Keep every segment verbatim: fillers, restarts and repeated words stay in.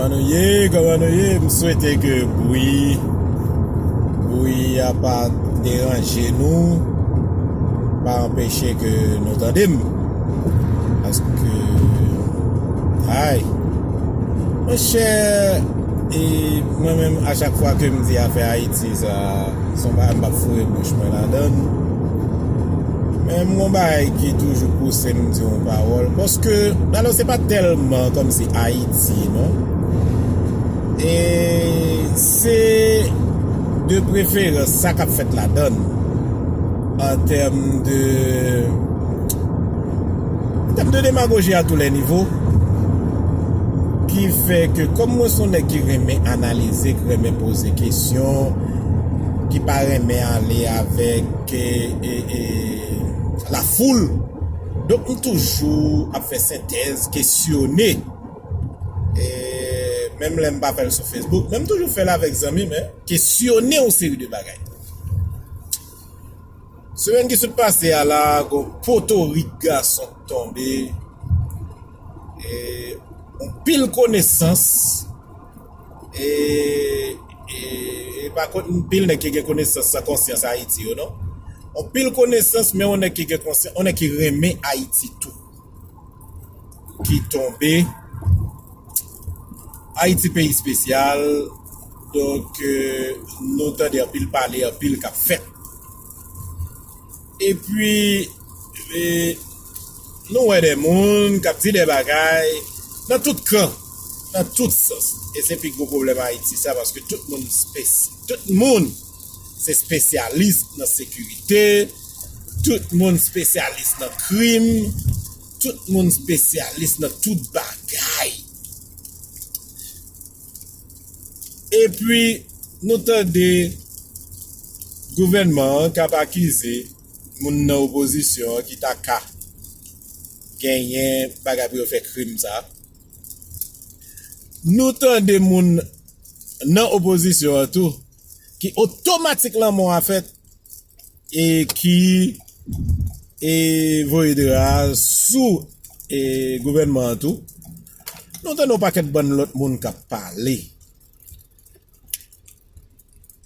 Kòman nou ye? Kòman nou ye? M swete ke bwi, bwi a pa deranje nou, pa anpeche ke nou tande m. Paske, ay, monchè, e mwen menm, a chak fwa ke m di afè Ayiti sa, se yon bagay m p ap foure bouch mwen ladan l. Men m gon bagay ki toujou pouse m di yon pawòl. Paske, alò, se pa tèlman kòmsi Ayiti, non. E se de preferans sa k ap fèt ladan l. An tèm de, an tèm de demagoji a tou lè nivo. Ki fè ke, kòm mwen se yon nèg ki renmen analize, ki renmen poze kesyon, ki pa renmen ale avèk, e, e, e, lafoul. Donk, m toujou ap fè sentèz, kesyone. E, menm lè m pa fè l sou Facebook, men m toujou fè l avèk zanmi m, en. Kesyone yon seri de bagay. Semèn ki sot pase a la, gon potorik gason k tonbe. E, yon pil konesans. E, e, e pa kont yon pil nèg ki gen konesans san konsyans Ayiti yo, non. Yon pil konesans, men yon nèg ki gen konsyans, yon nèg ki renmen Ayiti tou. Ki tonbe. Ayiti peyi espesyal. Donk, e, nou tande anpil pale, anpil k ap fèt. Epi, e, nou wè de moun k ap di de bagay nan tout kan, nan tout sans. E se pi gwo pwoblèm Ayiti sa, paske tout moun spes-, tout moun se espesyalis nan sekirite, tout moun espesyalis nan krim, tout moun espesyalis nan tout bagay. Epi, nou tande gouvènman an k ap akize moun nan opozisyon an ki ta ka genyen bagay pou yo fè krim sa. Nou tande moun nan opozisyon an tou ki otomatik lanmò a fèt e ki, e, voye dra sou, e, gouvènman an tou. Nou tande yon pakèt bann lòt moun k ap pale.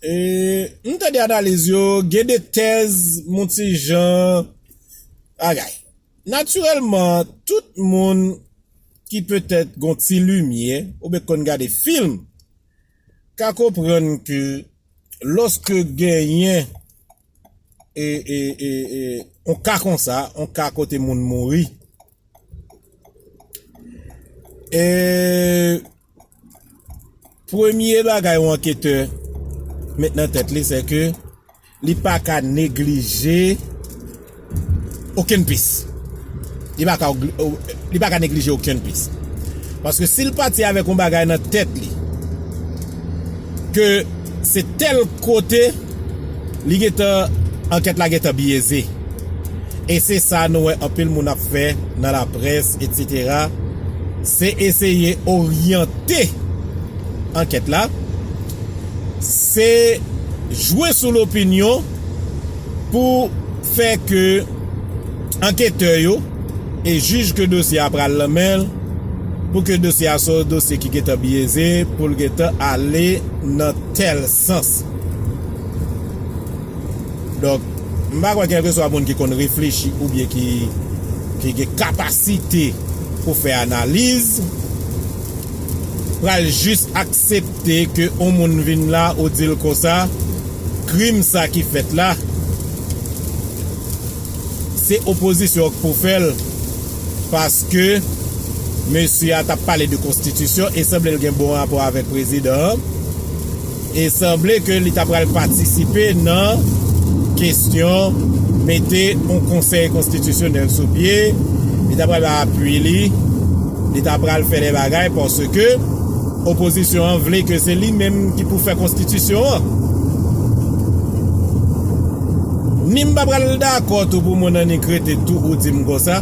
E, m tande analiz yo, gen de tèz, yon ti jan, bagay. Natirèlman, tout moun ki petèt gon ti limyè, oubyen k konn gade fim, ka konprann ke lòske genyen, e, e, e, e, yon ka konsa, yon ka kote moun mouri, e, premye bagay yon anketè met nan tèt li, se ke li pa ka neglije okenn pis. Li pa ka, li pa ka neglije okenn pis. Paske si l pati avèk yon bagay nan tèt li, ke se tèl kote li gentan, ankèt la gentan byeze. E se sa nou wè anpil moun ap fè nan laprès, etsetera. Se eseye oryante ankèt la. Se jwe sou lopinyon pou fè ke anketè yo e jij ke dosye a pral nan men l, pou ke dosye a se yon dosye ki gentan byeze, pou l gentan ale nan tèl sans. Donk, m pa kwè kèlkeswa moun ki konn reflechi oubyen ki, ki gen kapasite pou fè analiz, pral jis aksepte ke yon moun vin la ou di l konsa, krim sa ki fèt la, se opozisyon an k pou fè l, paske mesye a t ap pale de konstitisyon e sanble l gen bon rapò avèk prezidan an. E sanble ke li ta pral patisipe nan kesyon mete yon konsèy konstitisyonèl sou pye, li ta pral bay apui li, li ta pral fè de bagay paske opozisyon an vle ke se li menm ki pou fè konstitisyon an. Ni m pa pral dakò tou pou moun annik rete tou ou di m konsa,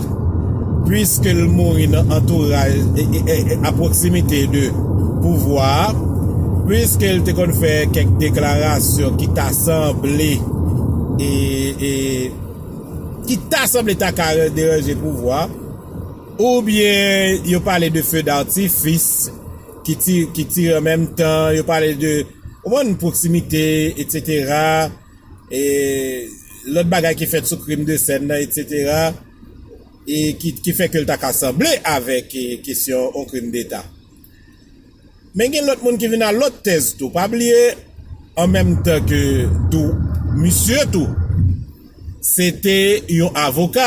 piske l mouri nan antouraj e, e, e, e a pwoksimite de pouvwa a, piske l te konn fè kèk deklarasyon ki ta sanble, e, e, ki ta sanble ta ka deranje pouvwa, oubyen yo pale de feu d'artifice, ki ti, ki tire an menm tan, yo pale de, ou konprann, pwoksimite, etsetera, e lòt bagay ki fèt sou krim de sèn nan, etsetera, e ki, ki fè ke l ta ka sanble avèk, e, kesyon yon krim deta. Men gen lòt moun ki vin a lòt tèz tou. Pa bliye, an menm tan ke tou, misye tou, se te yon avoka.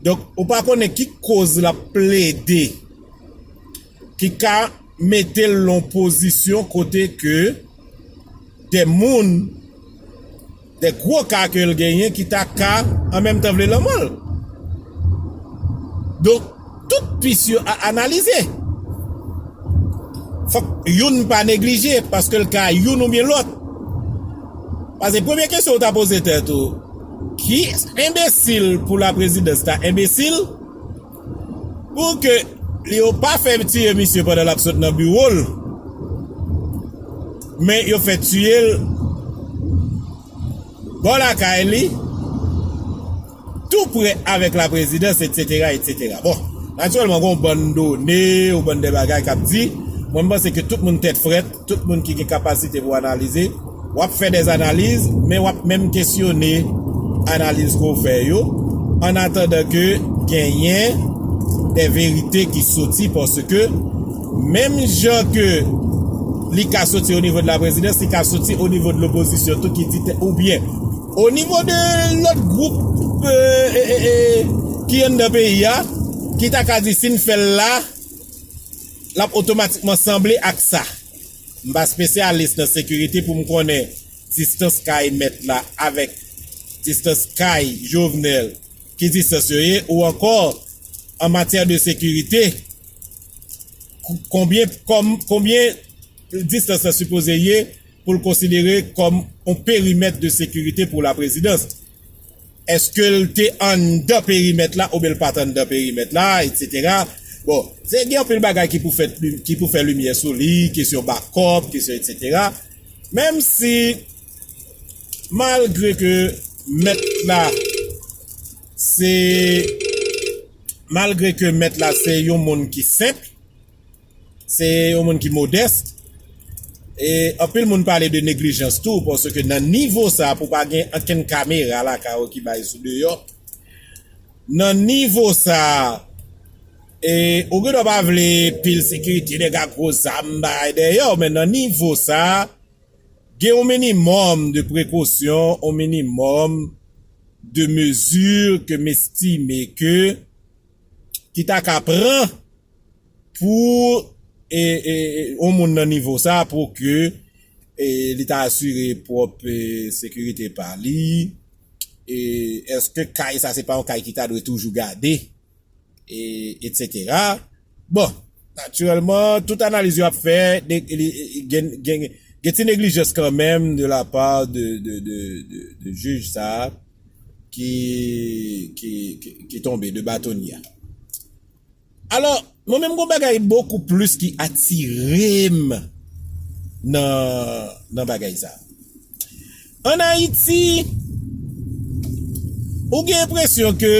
Donk, ou pa konnen ki koz l ap plede ki ka mete l nan yon pozisyon kote ke de moun, de gwo ka ke l genyen ki ta ka an menm tan vle lanmò l. Donk, tout pis yo a analize. Fòk youn pa neglije, paske l ka youn oubyen lòt. Paske premye kesyon ou ta poze tèt ou, ki enbesil pou laprezidans ta enbesil pou ke yo pa fè tiye misye pandan l ap sot nan biwo l, men yo fè tiye l bò lakay li, tou prè avèk laprezidans, etsetera, etsetera. Bon, natirèlman, gen yon bann done, yon bann de bagay k ap di. Mwen, m panse ke tout moun tèt frèt, tout moun ki gen kapasite pou analize, w ap fè de analiz, men w ap menm kesyone analiz ke w fè yo, an atandan ke genyen de verite ki soti, paske menm jan ke li ka soti o nivo de laprezidans, li ka soti o nivo de lopozisyon tou ki di tè, oubyen o nivo de lòt gwoup, e, e, e, e, ki anndan peyi a, ki ta ka di si n fè l la, l ap otomatikman sanble ak sa. M pa espesyalis nan sekirite pou m konnen distans kay mèt la avèk distans kay Jovenel, ki distans yo ye, ou ankò an matyè de sekirite, kou-, konbyen, kòm, konbyen distans la sipoze ye pou l konsidere kòm yon perimèt de sekirite pou laprezidans. Èske l te anndan perimèt la oubyen l pa t anndan perimèt la, etsetera. Bon, se gen anpil bagay ki pou fè, ki pou fè limyè sou li, kesyon bakòp, kesyon etsetera. Menm si, malgre ke mèt la, se, malgre ke mèt la se yon moun ki senp, se yon moun ki modès. E anpil moun pale de neglijans tou, paske nan nivo sa, pou pa gen ankenn kamera lakay ou ki bay sou deyò, nan nivo sa, e, ou gendwa pa vle pil sekirite, nèg ak gwo zam bay dèyè w, men nan nivo sa, gen yon minimòm de prekosyon, yon minimòm de mezi ke m estime ke ki ta ka pran pou, e, e, e, yon moun nan nivo sa pou ke, e, li ta asire pwòp, e, sekirite pa li. E, èske kay sa se pa yon kay ki ta dwe toujou gade? E, etsetera. Bon, natirèlman, tout analiz yo ap fè, de, li, gen, gen, gen ti neglijans kanmenm de la pa de, de, de, de, de jij sa a ki, ki, ki, ki tonbe, de batonye a. Alò, mwen menm, gon bagay bokou plis ki atire m nan, nan bagay sa. Ann Ayiti, ou gen enpresyon ke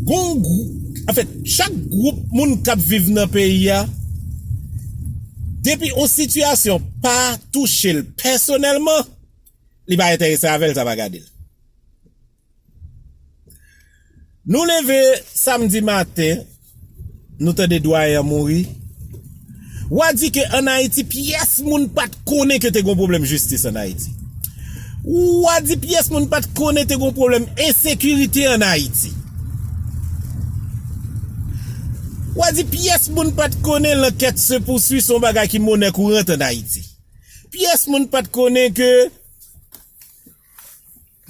gon gwoup, anfèt, chak gwoup moun k ap viv nan peyi a, depi yon sitiyasyon pa touche l pèsonèlman, li pa enterese avè l, sa pa gade l. Nou leve samdi maten, nou tande dwayen an mouri. W a di ke ann Ayiti, pyès moun pa t konnen ke te gon pwoblèm jistis ann Ayiti. W a di pyès moun pa t konnen te gon pwoblèm ensekirite ann Ayiti. W a di pyès moun pa t konnen lankèt se pouswi se yon bagay ki monè kourant ann Ayiti. Pyès moun pa t konnen ke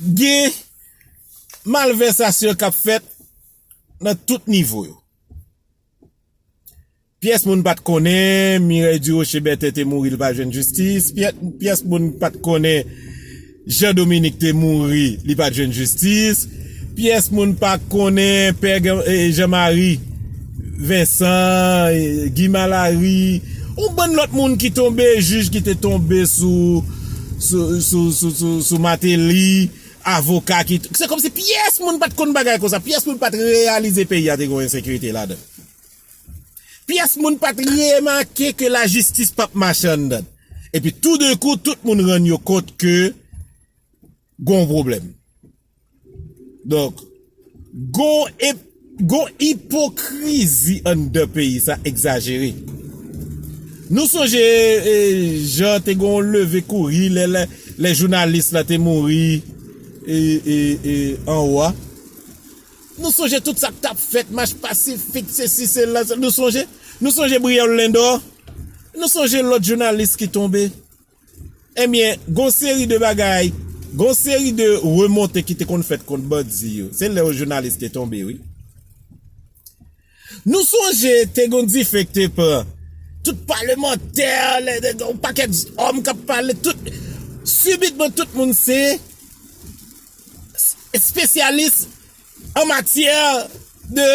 gen malvèsasyon k ap fèt nan tout nivo yo. Pyès moun pa t konnen Mireille Durocher Bertin te mouri, li pa jwenn jistis. Pyè-, pyès moun pa t konnen Jean Dominique te mouri, li pa t jwenn jistis. Pyès moun pa konnen Pè Gan-, eh, Jean Marie Vincent, eh, Guy Malary, yon bann lòt moun ki tonbe, jij ki te tonbe sou, sou, sou, sou, sou, sou Martelly, avoka ki, se kòmsi pyès moun pa t konn bagay konsa, pyès moun pa t reyalize peyi a te gen ensekirite ladan. Pyès moun pa t remake ke lajistis p ap mache anndan. Epi toudenkou, tout moun rann yo kont ke gon pwoblèm. Donk, gon, gon ipokrizi anndan peyi sa egzajere. Nou sonje, e, jan te gon leve kouri lè, lè, lè jounalis la te mouri, e, e, e, anwo a. Nou sonje tout sa k t ap fèt, mach pasifik, sesi, sela, nou sonje, nou sonje Brielle Lindor, nou sonje lòt jounalis ki tonbe. Ebyen, gon seri de bagay, gon seri de remonte ki te konn fèt kont bandi yo. Se lè yon jounalis te tonbe, wi. Nou sonje te gon dife k te pran. Tout palemantè, lè, lè, yon pakèt òm k ap pale, tout, sibitman tout moun se espesyalis an matyè de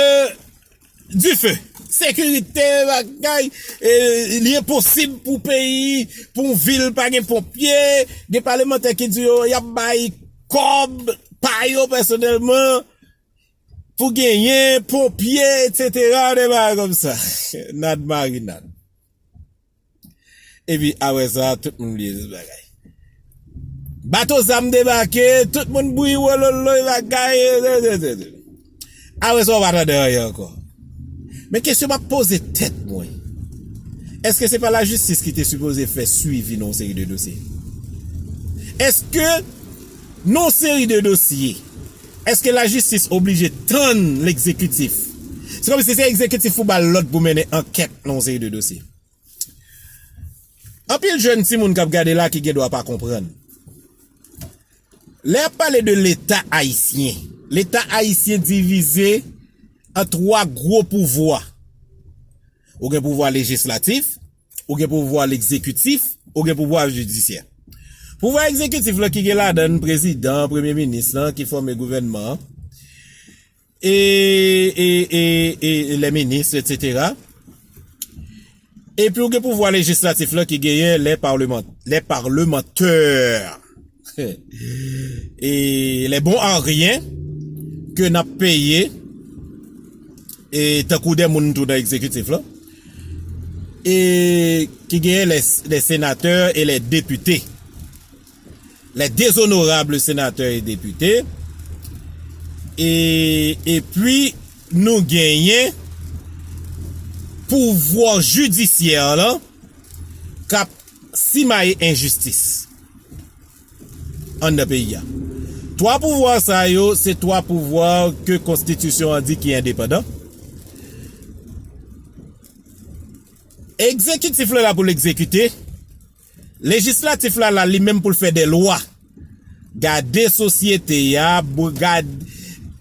dife, sekirite, bagay, e, li enposib pou peyi, pou yon vil pa gen ponpye, gen palemantè ki di yo, y ap bay kòb pa yo pèsonèlman, pou genyen ponpye, etsetera, de bagay kòmsa. Nad marinad. Epi, apre sa, tout moun bliye tout bagay. Bato zam debake, tout moun bouyi wololoy bagay. Apre sa, w pa tande anyen ankò. Men kesyon m ap poze tèt mwen, èske se pa lajistis ki te sipoze fè swivi nan yon seri de dosye? Èske nan yon seri de dosye, èske lajistis oblije tann legzekitif? Se kòmsi se egzekitif pou ba l lòd pou mennen ankèt nan yon seri de dosye. Anpil jèn timoun k ap gade la ki gen dwa pa konprann. Lè y ap pale de Leta ayisyen, Leta ayisyen divize an twa gwo pouvwa. Ou gen pouvwa lejislatif, ou gen pouvwa legzekitif, ou gen pouvwa jidisyè. Pouvwa egzekitif la ki gen ladan l prezidan, premye minis lan, ki fòme gouvènman an, e, e, e, e, e lè minis, etsetera. Epi ou gen pouvwa lejislatif la ki genyen lè parleman-, lè parlemantè. E lè bon a ryen ke n ap peye, e tankou de moun tou nan egzekitif la, e ki genyen lè, lè senatè e lè depite. Les déhonorables sénateurs et députés. E, epi, nou genyen pouvwa jidisyè la k ap simaye enjistis anndan peyi a. Twa pouvwa sa yo, se twa pouvwa ke konstitisyon an di ki endepandan. Egzekitif la la pou l egzekite. Lejislatif la la li menm pou l fè de lwa. Gade sosyete a, bo-, gad-,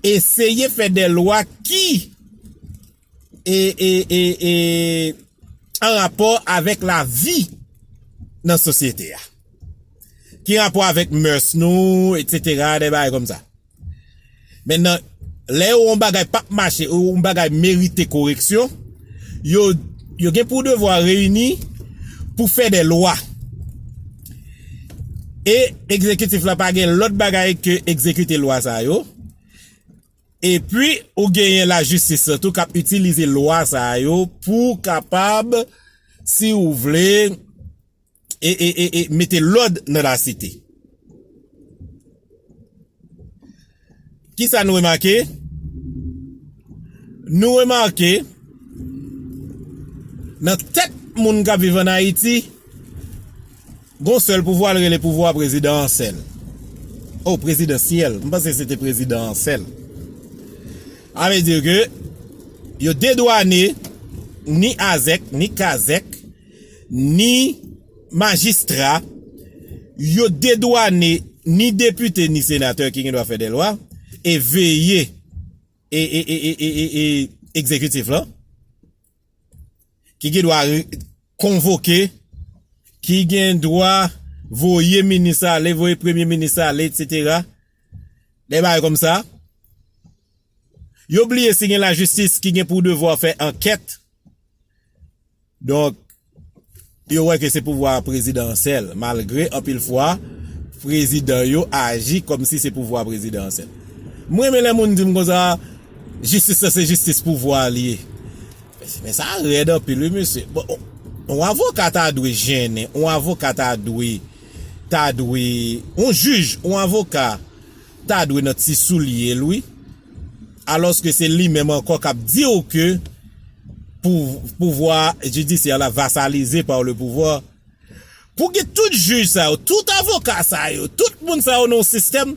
eseye fè de lwa ki e, e, e, e, an rapò avèk lavi nan sosyete a. Ki rapò avèk mœurs nou, etsetera, de bagay kòmsa. Mentnan, lè yo wè yon bagay p ap mache, ou yon bagay merite koreksyon, yo, yo gen pou devwa reyini pou fè de lwa. E egzekitif la pa gen lòt bagay ke egzekite lwa sa yo. Epi, ou genyen lajistis lan tou k ap itilize lwa sa yo pou kapab, si ou vle, e, e, e, e mete lòd nan lasite. Kisa nou remake? Nou remake, nan tèt moun k ap viv ann Ayiti, gon sèl pouvwa, l rele pouvwa prezidansyèl. O, prezidansyèl. M panse se te prezidansyèl. Sa vle di ke yo dedwane ni azèk, ni kazèk, ni majistra, yo dedwane ni depite, ni senatè ki gen dwa fè de lwa, e veye e, e, e, e, e, e, e egzekitif lan, ki gen dwa re-, konvoke, ki gen dwa voye minis ale, voye premye minis ale, etsetera. De bagay kòmsa. Yo bliye si gen lajistis ki gen pou devwa fè ankèt. Donk, yo wè ke se pouvwa prezidansyèl, malgre anpil fwa, prezidan yo aji kòmsi se pouvwa prezidansyèl. Mwen renmen lè moun di m konsa, jistis la se jistis pouvwa li ye. Men sa rèd anpil, wi, mesye. Bon, yon avoka ta dwe jennen, yon avoka ta dwe, ta dwe, yon jij, yon avoka ta dwe nan ti soulye l, wi. Alòske se li menm ankò k ap di w ke pou, pouvwa jidisyè la vasalize par le pouvoir. Pou gen tout jij sa yo, tout avoka sa yo, tout moun sa yo nan yon sistèm,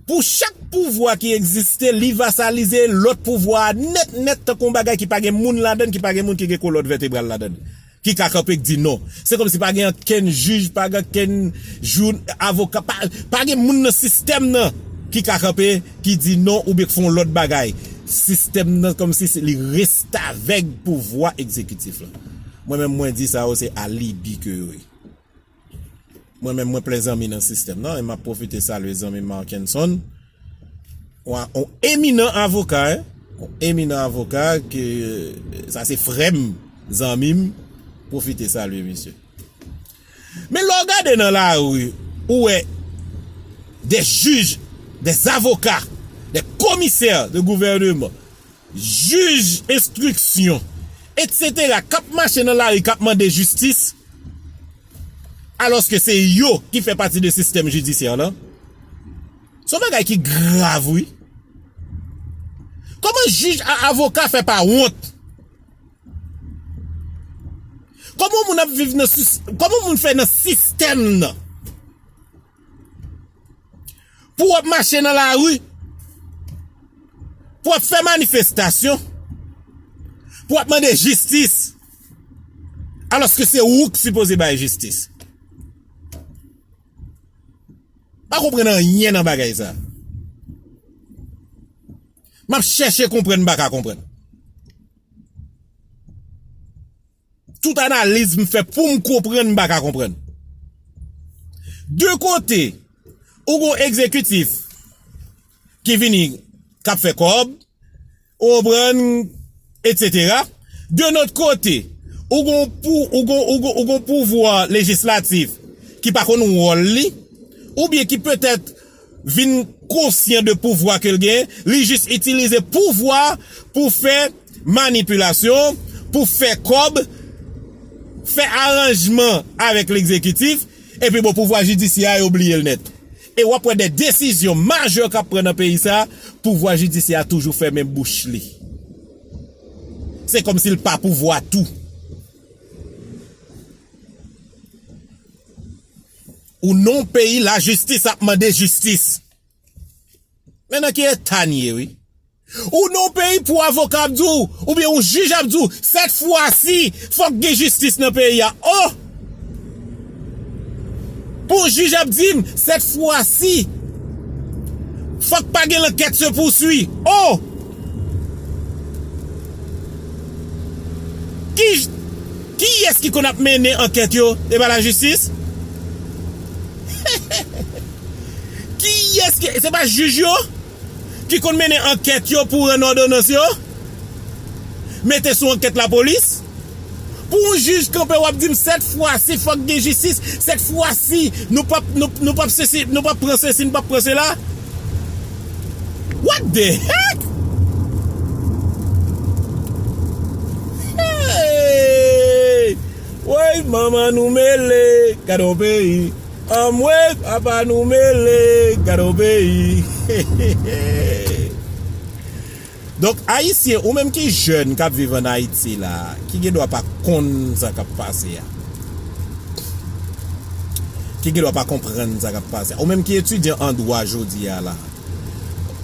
pou chak pouvwa ki egziste, li vasalize lòt pouvwa a nèt, nèt, tankou yon bagay ki pa gen moun ladan l, ki pa gen moun ki gen kolòn vètebral ladan l, ki ka kanpe k di non. Se kòmsi pa gen okenn jij, pa gen okenn jou, avoka, pa, pa gen moun nan sistèm nan ki ka kanpe, ki di non oubyen k fè yon lòt bagay. Sistèm nan kòmsi se, li restavèg pouvwa egzekitif la. Mwen menm, mwen di sa yo se alibi ke yo ye. Mwen menm, mwen plen zanmi nan sistèm nan, e m ap pwofite salye zanmi m Markenson, yon, yon eminan avoka, en, yon eminan avoka ke, sa se frè m, zanmi m, pwofite salye misye. Men lè w gade nan lari, ou wè des juges, des avocats, des commissaires de gouvernement, jij enstriksyon, etsetera, k ap mache nan lari, k ap mande jistis, alòske se yo ki fè pati de sistèm jidisyè lan. Se yon bagay ki grav, wi. Kòman jij a avoka fè pa wont? Kòman moun ap viv nan sis-, kòman moun fè nan sistèm nan? Pou w ap mache nan lari, pou w ap fè manifestasyon, pou w ap mande jistis, alòske se ou k sipoze bay jistis. Pa konprann anyen nan bagay sa. M ap chèche konprann, m pa ka konprann. Tout analiz m fè pou m konprann, m pa ka konprann. De kote, ou gon egzekitif ki vini, k ap fè kòb, ou konprann, etsetera. De lòt kote, ou gon pou, ou gon, ou gon, ou gon pouvwa lejislatif ki pa konn wòl li, oubyen ki petèt vin konsyan de pouvwa ke l genyen, li jis itilize pouvwa pou fè manipilasyon, pou fè kòb, fè aranjman avèk legzekitif, epi bon, pouvwa jidisyè a, yo bliye l nèt. E w ap wè de desizyon majè k ap pran nan peyi sa, pouvwa jidisyè a toujou fèmen bouch li. Se kòmsi l pa pouvwa tou. Ou nan yon peyi lajistis ap mande jistis. Men nan ki eta n ye, wi. Ou nan yon peyi pou avoka ap di w, oubyen yon jij ap di w, sèt fwa si, fòk gen jistis nan peyi a. Oh! Pou yon jij ap di m, sèt fwa si, fòk pa gen lankèt se pouswi. Oh! Ki, kiyès ki konn ap mennen ankèt yo? E pa lajistis? Kiyès ki, se pa jij yo ki konn mennen ankèt yo pou rann òdonans yo? Mete sou ankèt lapolis? Pou yon jij kanpe w ap di m sèt fwa si fòk gen jistis, sèt fwa si nou p ap, nou, nou p ap sesi, nou p ap pran sesi, nou p ap pran sela. What the heck? Hey! Woy, manman nou mele, gade yon peyi. Anmwe, papa nou mele, gade yon peyi. Donk, Ayisyen, ou menm ki jèn k ap viv ann Ayiti la, ki gen dwa pa konn sa k ap pase a, ki gen dwa pa konprann sa k ap pase a, ou menm ki etidyan an dwa jodi a la,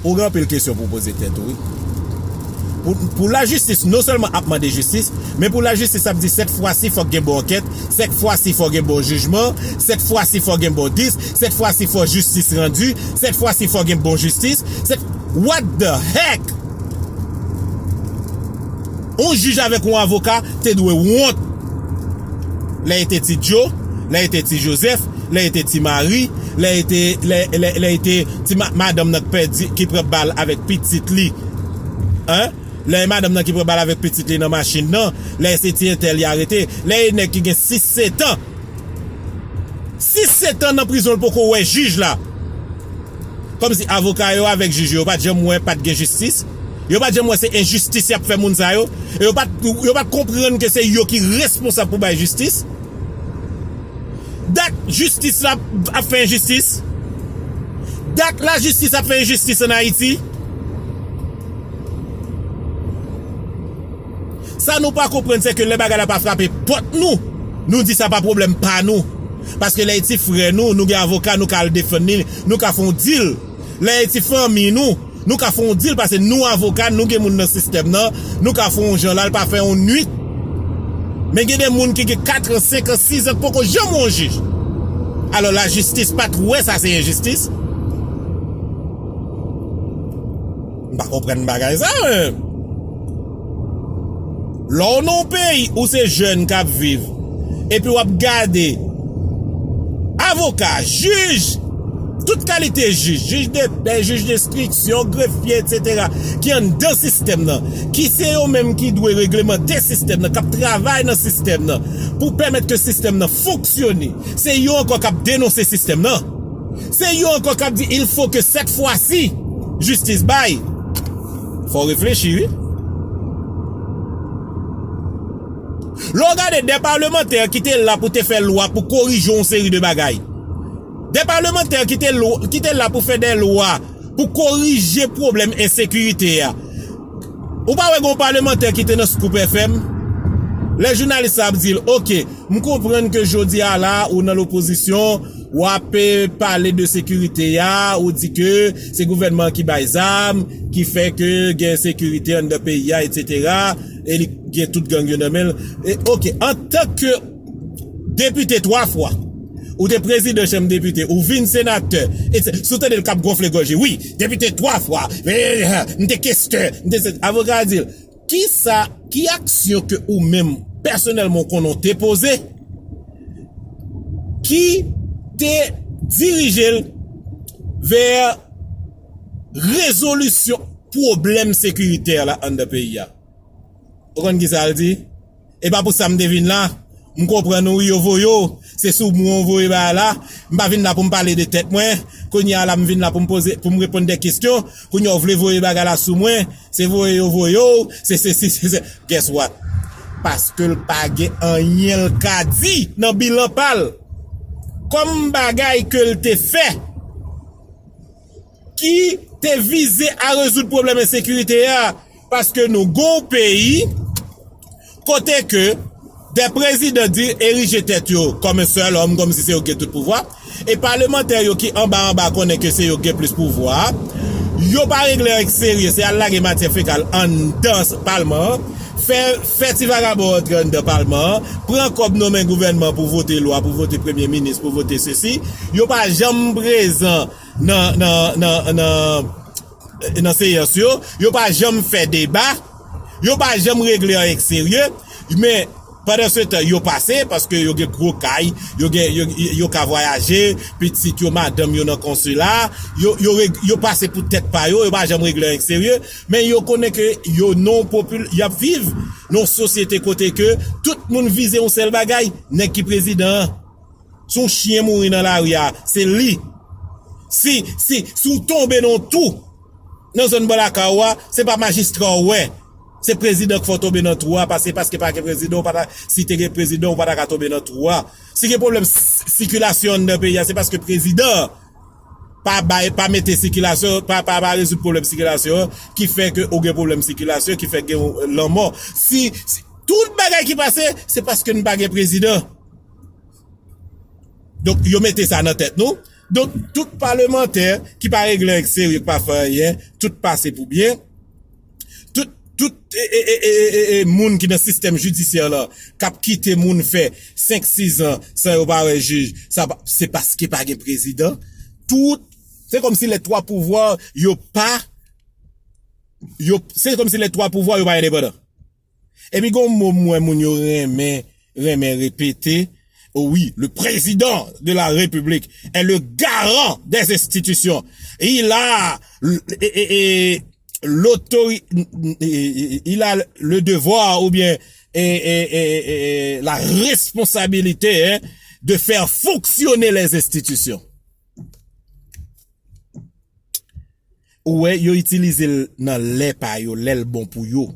ou gen anpil kesyon pou w poze tèt ou, wi. Pou, pou lajistis non sèlman ap mande jistis, men pou lajistis ap di sèt fwa si fòk gen bon ankèt, sèt fwa si fòk gen bon jijman, sèt fwa si fòk gen bon dis, sèt fwa si fòk jistis randi, sèt fwa si fòk gen bon jistis, sèt, what the heck? Yon jij avèk yon avoka te dwe wont. Lè e te ti Djo, lè e te ti Jozèf, lè e te ti Mari, lè e te, lè, lè, lè e te ti ma-, madanm nan k pèdi, ki pran bal avèk pitit li. Hein? Lè e madanm nan ki pran bal avèk pitit li nan machin nan, lè e se ti entèl y arete, lè e nèg ki gen sis sèt an. Sis sèt an nan prizon, l poko wè jij la. Kòmsi avoka yo avèk jij yo pa t janm wè pa t gen jistis. Yo pa t janm wè se enjistis y ap fè moun sa yo. E yo pa t, yo pa t konprann ke se yo ki responsab pou bay jistis. Dat jistis la ap fè enjistis. Dat lajistis ap fè enjistis ann Ayiti. Sa nou pa konprann, se ke lè bagay la pa frape pòt nou, nou di sa pa pwoblèm pa nou. Paske lè e ti frè nou, nou gen avoka, nou ka al defann li, nou ka fè yon dil. Lè e ti fanmi nou, nou ka fè yon dil, paske nou avoka, nou gen moun nan sistèm nan, nou ka fè yon jan la, l pa fè yon nwit. Men gen de moun ki gen kat an, senk an, sis an, k poko janm wè yon jij. Alò, lajistis pa t wè sa se enjistis. M pa konprann bagay sa, menm. Lè w nan yon peyi ou se jèn k ap viv, epi w ap gade avoka, jij, tout kalite jij, jij de pè, jij denstriksyon, grefye, etsetera, ki anndan sistèm nan, ki se yo menm ki dwe reglemante sistèm nan, k ap travay nan sistèm nan, pou pèmèt ke sistèm nan fonksyone. Se yo ankò k ap denonse sistèm nan. Se yo ankò k ap di, "Il faut que cette fois-ci, jistis bay." Fò w reflechi, wi. Lè w gade de palmantè ki te la pou te fè lwa pou korije yon seri de bagay. De palmantè ki te, lwa, ki te la pou fè de lwa pou korije pwoblèm ensekirite a. Ou pa wè gen yon palmantè ki te nan Scoop F M? Lè jounalis la ap di l, "Oke, m konprann ke jodi a la, ou nan lopozisyon, w ap, eh, pale de sekirite a, ou di ke se gouvènman ki bay zam, ki fè ke gen ensekirite anndan peyi a, etsetera, e li gen tout gang yo nan men l." E, oke, antanke depite twa fwa, ou te prezidan chanm depite, ou vin senatè, e se, si w tande l k ap gonfle gòj li, "Wi, depite twa fwa, eh, m te kestè, m te se," avoka a di l, "Kisa, ki aksyon ke ou menm, pèsonèlman, w konnen w te poze, ki te dirije l vè rezolisyon pwoblèm sekiritè la anndan peyi a?" Ou konn kisa l di? "E pa pou sa m te vin la. M konprann ou, wi, yo voye w. Se sou mwen w voye bagay la. M pa vin la pou m pale de tèt mwen. Kounye a la, m vin la pou m poze, pou m reponn de kesyon. Kounye a, w vle voye bagay la sou mwen. Se voye yo voye w. Se, se, se, se, se." Guess what? Paske l pa gen anyen l ka di nan bilan pa l. Kòm bagay ke l te fè, ki te vize a rezoud pwoblèm ensekirite a, paske nou gon peyi kote ke de prezidan di erije tèt yo kòm un seul homme, kòmsi se yo ki gen tout pouvwa, e palmantè yo ki anba anba konnen ke se yo ki gen plis pouvwa, yo pa regle anyen k serye, se al lage matyè fekal anndan palman an, fè, fè ti vagabon antre anndan palman an, pran kòb nan men gouvènman pou vote lwa, pou vote premye minis, pou vote sesi, yo pa janm prezan nan, nan, nan, nan, nan seyans yo, yo pa janm fè deba, yo pa janm regle anyen k serye, men pandansetan yo pase, paske yo gen gwo kay, yo gen, yo, yo ka vwayaje, pitit yo, madanm yo nan konsila, yo, yo, reg- yo pase pou tèt pa yo, yo pa janm regle anyen k serye, men yo konnen ke yo nan yon popil- y ap viv nan yon sosyete kote ke tout moun vize yon sèl bagay, nèg ki prezidan an. Si yon chen mouri nan lari a, se li. Si, si, si w tonbe nan yon twou nan zòn bò lakay ou a, se pa majistra w wè. Se prezidan k fè w tonbe nan twou a, paske, paske pa gen prezidan, ou pa ta, si te gen prezidan, ou pa ta ka tonbe nan twou a. Si gen pwoblèm s- sikilasyon anndan peyi a, se paske prezidan an pa bay, pa mete sikilasyon, pa, pa, pa rezoud pwoblèm sikilasyon an, ki fè ke ou gen pwoblèm sikilasyon, ki fè gen lanmò. Si, si tout bagay ki pase, se paske n pa gen prezidan. Donk, yo mete sa nan tèt nou. Donk, tout palmantè ki pa regle anyen k serye, ki pa fè anyen, tout pase pou byen. Tout, tout e, e, e, e, e, e, e, moun ki nan sistèm jidisyè la, k ap kite moun fè senk, sis an san yo pa wè jij, sa pa- se paske pa gen prezidan. Tout, se kòmsi les trois pouvoirs, yo pa, yo, se kòmsi les trois pouvoirs, yo pa endepandan. Epi gon mo m wè moun yo renmen, renmen repete. Oh oui, le président de la République est le garant des institutions. Il a, e, e, e, l'autori- il a le devoir ou bien e, e, e, e, la responsabilité, hein, de faire fonctionner les institutions. Ou wè, yo itilize l nan lè pa yo, lè l bon pou yo.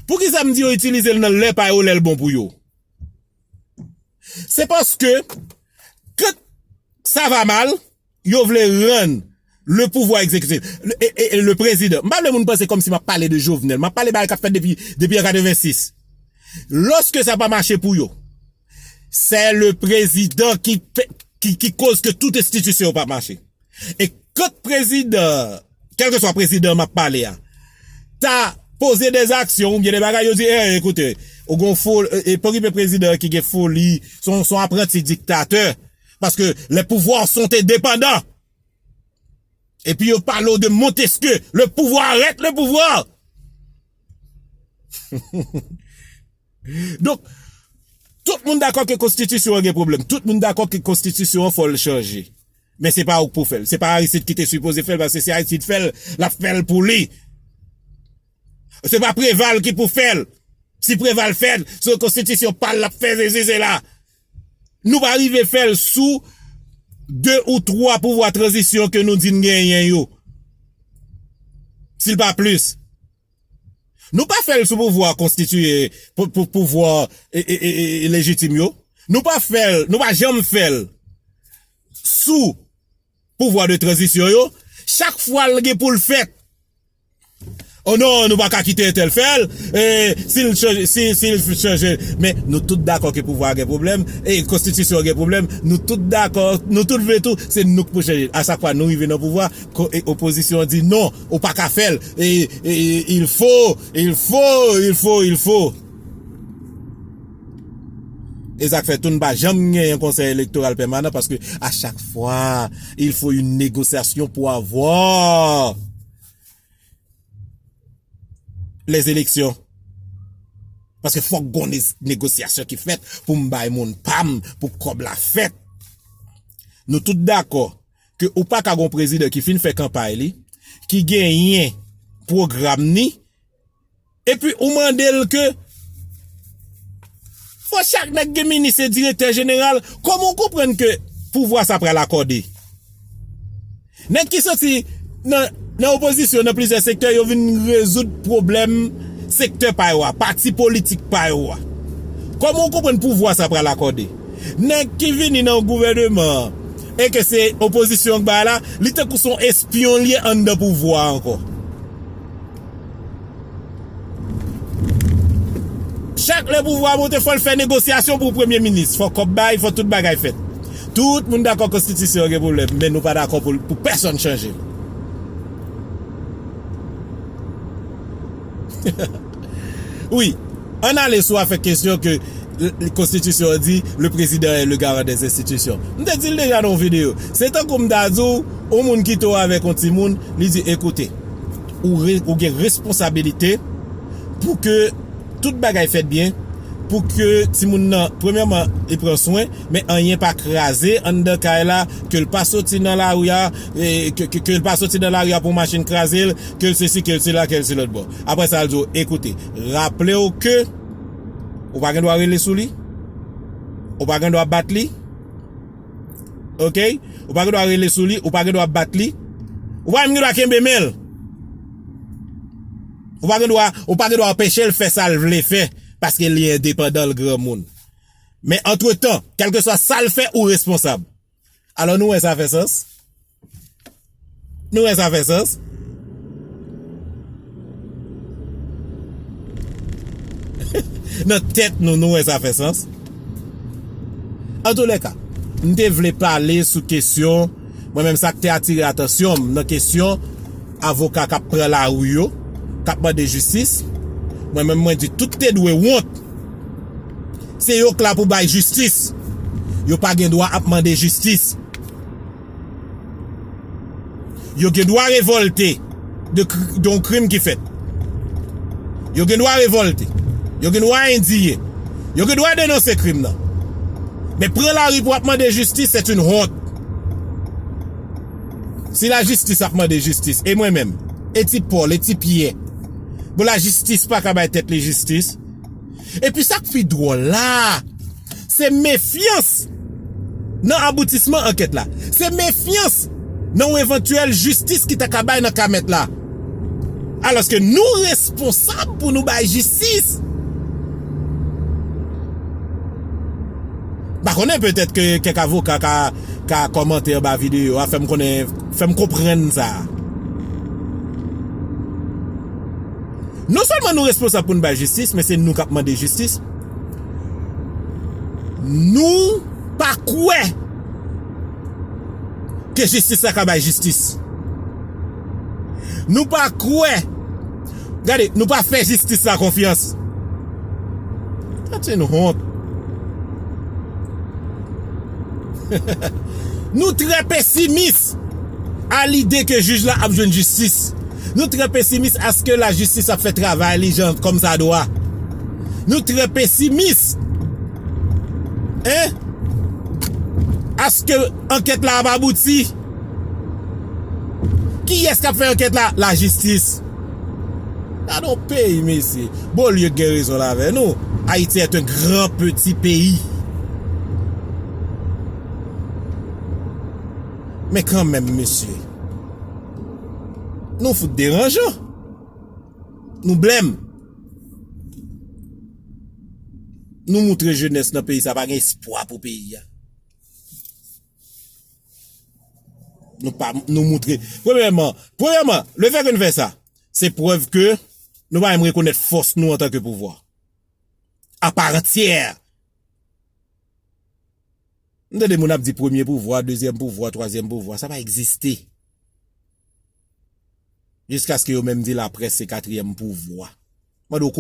Poukisa m di yo itilize l nan lè pa yo, lè l bon pou yo? Se paske, quand ça va mal, yo vle rann le pouvoir exécutif, le, e, e, e le président. M pa vle moun panse kòmsi m ap pale de Jovenel. M ap pale bagay k ap fèt depi, depi an katrevensis. Lòske sa pa mache pou yo, se le président ki, ki, ki koz ke tout enstitisyon yo pa mache. E quand prezidan, kèlkeswa prezidan m ap pale a, ta poze de aksyon oubyen de bagay, yo di, eh, ekoute, ou gon fol, e, e pa okipe prezidan ki gen foli, se yon, se yon apranti diktatè. Paske les pouvoirs sont indépendants. Epi yo pale w de Montesquieu, le pouvoir reste le pouvoir. Donk, tout moun dakò ke konstitisyon an gen pwoblèm. Tout moun dakò ke konstitisyon an fò l chanje. Men se pa ou k pou fè l. Se pa Aristide ki te sipoze fè l, paske si Aristide fè l, l ap fè l pou li. Se pa Preval ki pou fè l. Si Preval fè l, se konstitisyon pa l l ap fè, se, se, se la. Nou pa rive fè l sou de ou twa pouvwa tranzisyon ke nou di n genyen yo. Si l pa plis. Nou pa fè l sou pouvwa konstitiye, pou, pou, pouvwa, e, e, e, e, lejitim yo. Nou pa fè l, nou pa janm fè l sou pouvwa de tranzisyon yo. Chak fwa l gen pou l fèt. Oh non, nou pa ka kite entèl fè l. E, si l chanje, si, si l chanje. Men nou tout dakò ke pouvwa a gen pwoblèm, e konstitisyon an gen pwoblèm. Nou tout dakò, nou tout vle tou, se nou k pou chanje. A chak fwa nou rive nan pouvwa, ko-, e, opozisyon an di non, ou pa ka fè l. E, e, e, il faut, il faut, il faut, il faut. E sa k fè tou n pa janm genyen konsèy elektoral pèmanan, paske a chak fwa, il faut une négociation pour avoir les élections. Paske fòk gon ne-, negosyasyon ki fèt pou m bay moun pa m, pou kòb la fèt. Nou tout dakò ke ou pa ka gon prezidan ki fin fè kanpay li, ki genyen pwogram ni, epi ou mande l ke fò chak nèg gen minis e direktè jeneral, kòman w konprann ke pouvwa sa pral akòde? Nèg ki soti nan, nan opozisyon nan plizyè sektè, yo vin rezoud pwoblèm sektè pa yo a, pati politik pa yo a. Kòman w konprann pouvwa sa pral akòde? Nèg ki vini nan gouvèneman an, e ke se opozisyon k bay la, li tankou se yon espyon l ye anndan pouvwa a ankò. Chak lè pouvwa a monte, fò l fè negosyasyon pou premye minis. Fò kòb bay, fò tout bagay fèt. Tout moun dakò konstitisyon an gen pwoblèm, men nou pa dakò pou, pou pèsonn chanje l. Wi, ann ale sou afè kesyon ke l-, l-, konstitisyon an di, le président est le garant des institutions. M te di l deja nan yon videyo. Se tankou m ta di w, yon moun kite w avèk yon timoun, li di, ekoute, ou re-, ou gen responsabilite pou ke tout bagay fèt byen, pou ke timoun nan, premyèman, li pran swen, men anyen pa kraze anndan kay la, ke l pa soti nan lari a, e, ke, ke, ke l pa soti nan lari a pou machin kraze l, ke l sesi, ke l sela, ke l se lòt bò. Apre sa, l di w, ekoute, raple w ke ou pa gen dwa rele sou li, ou pa gen dwa bat li, oke? Ou pa gen dwa rele sou li, ou pa gen dwa bat li, ou pa menm gen dwa kenbe men l. Ou pa gen dwa, ou pa gen dwa anpeche l fè sa l vle fè, paske li endepandan, l granmoun. Men antretan, kèlkeswa sa l fè, ou responsab. Alò, nou wè sa fè sans? Nou wè sa fè sans? Nan tèt nou, nou wè sa fè sans? Antoulèka, m te vle pale sou kesyon, mwen menm, sa k te atire atansyon m nan kesyon avoka k ap pran lari yo, k ap mande jistis. Mwen menm, mwen di tout te dwe wont. Se yo k la pou bay jistis. Yo pa gen dwa ap mande jistis. Yo gen dwa revòlte de kri-, de yon krim ki fèt. Yo gen dwa revòlte. Yo gen dwa endiye. Yo gen dwa denonse krim nan. Men pran lari pou ap mande jistis, c'est une honte. Si lajistis ap mande jistis, e mwen menm, e ti Pòl, e ti Pyè, bon, lajistis pa ka bay tèt li jistis? Epi sa k pi dwòl la, se mefyans nan aboutisman ankèt la. Se mefyans nan yon evantyèl jistis ki ta ka bay nan ka mèt la. Alòske nou responsab pou nou bay jistis. M pa konnen, petèt ke kèk avoka ka, ka kòmante anba videyo a, fè m konnen, fè m konprann sa. Non sèlman nou responsab pou n bay jistis, men se nou k ap mande jistis. Nou pa kwè ke jistis la ka bay jistis. Nou pa kwè. Gade, nou pa fè jistis la konfyans. Sa se yon wont. Nou trè pesimis a lide ke jij la ap jwenn jistis. Nou trè pesimis aske lajistis ap fè travay li jan kòmsadwa. Nou trè pesimis. Hein? Aske ankèt la ap abouti? Kiyès k ap fè ankèt la? Lajistis. Gade yon peyi, mesye. Beaulieu gen rezon l avè nou. Haïti est un grand petit pays. Men kanmenm, mesye. Nou fout deranjan. Nou blèm. Nou moutre jenès nan peyi sa pa gen espwa pou peyi a. Nou pa, nou moutre. Premyèman, premyèman, lefètke nou fè sa, se prèv ke nou pa menm rekonèt fòs nou antanke pouvwa. Aparantyè. M tande moun ap di premye pouvwa, dezyèm pouvwa, twazyèm pouvwa. Sa pa egziste. Jiskaske yo menm di laprès se katriyèm pouvwa. Mande w